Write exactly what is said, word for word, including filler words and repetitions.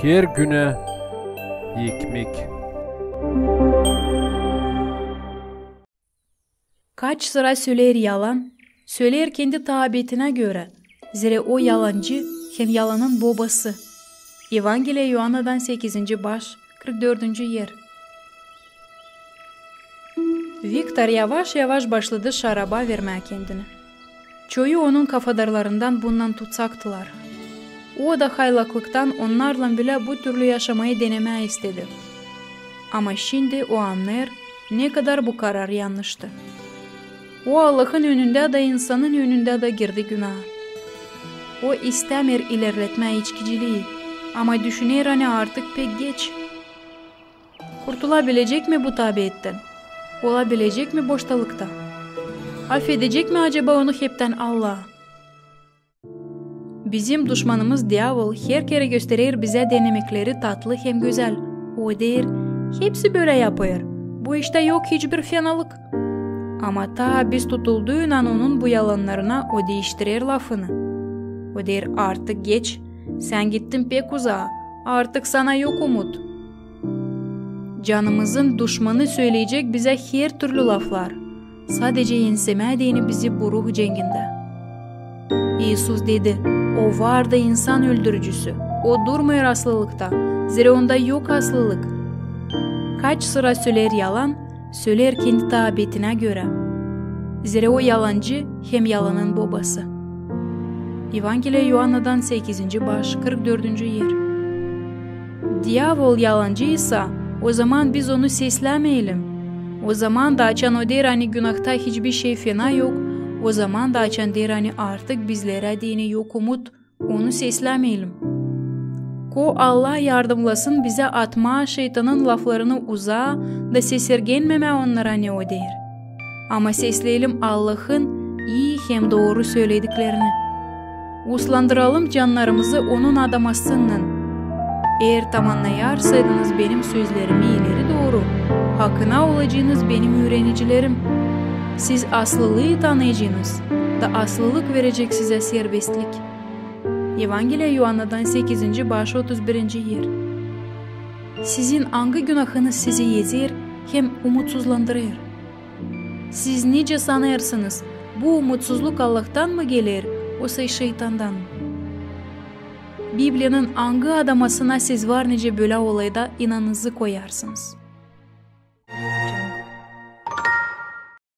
Her günä ekmek. Kaç sıra söleer yalan, söleer kendi taabetinä görä, zerä o yalancı hem yalanın bobası. Evangeliya İoannadan sekizinci baş, kırk dördüncü er. Viktor yavaş-yavaş başladı şaraba vermää kendini. Çoyu onun kafadarlarından bundan tutsaktılar. O da haylaklıktan onnarlan bilä bu türlü yaşamayı denemää istedi. Ama şindi o annêêr, ne kadar bu karar yannıştı. O Allahın önündä da, insanın önündä da girdi günaa. O istämeer ilerletmää içkiciliyi, ama düşüner, ani artık pek geç. Kurtulabilecek mi bu taabettän? Olabilecek mi boştalıkta? Afedecek mi acaba onu heptän Allah? Bizim duşmanımız diavol her kerä gösterer bizä denemekleri tatlı hem gözäl. O deer, hepsi bölä yapêr. Bu iştä yok hiçbir fenalık. Ama taa biz tutulduunan onun bu yalannarına o diiştirer lafını. O deer, artık geç. Sän gittin pek uzaa. Artık sana yok umut. Canımızın duşmanı söleyecek bizä her türlü laflar. Sadecä ensemää deyni bizi bu ruh cengindä. İisus dedi, o var da insan öldürücüsü. O durmêêr aslılıkta, zerä onda yok aslılık. Kaç sıra söleer yalan, söleer kendi taabetinä görä. Zerä o yalancı hem yalanın bobası. Evangeliya İoannadan sekizinci baş, kırk dördüncü er. Diavol yalancı sa, o zaman biz onu seslämeyelim. O zaman da, açan o deer, ani günahta hiçbir şey fena yok, o zaman da, açan deer, ani artık bizlerä deyni yok umut, onu seslämeyelim. Ko Allah yardımlasın bizä atmaa şeytanın laflarını uzaa da sesirgenmemää onnara, ne o deer. Ama sesleyelim Allahın ii hem dooru sölediklerini. Uslandıralım cannarımızı onun adamasınnan. Eer tamannayarsaydınız benim sözlerimi ileri dooru, hakına olacınız benim üürenicilerim. Siz aslılıı tanıyacınız, da aslılık verecek sizä serbestlik. Evangeliya İoannadan sekizinci baş, otuz birinci er. Sizin angı günahınız sizi ezer hem umutsuzlandırêr? Siz nicä sanêrsınız, bu umutsuzluk Allahtan mı geler, osa şeytandan mı? Bibliyanın angı adamasına siz var nicä bölä olayda inanınızı koyarsınız?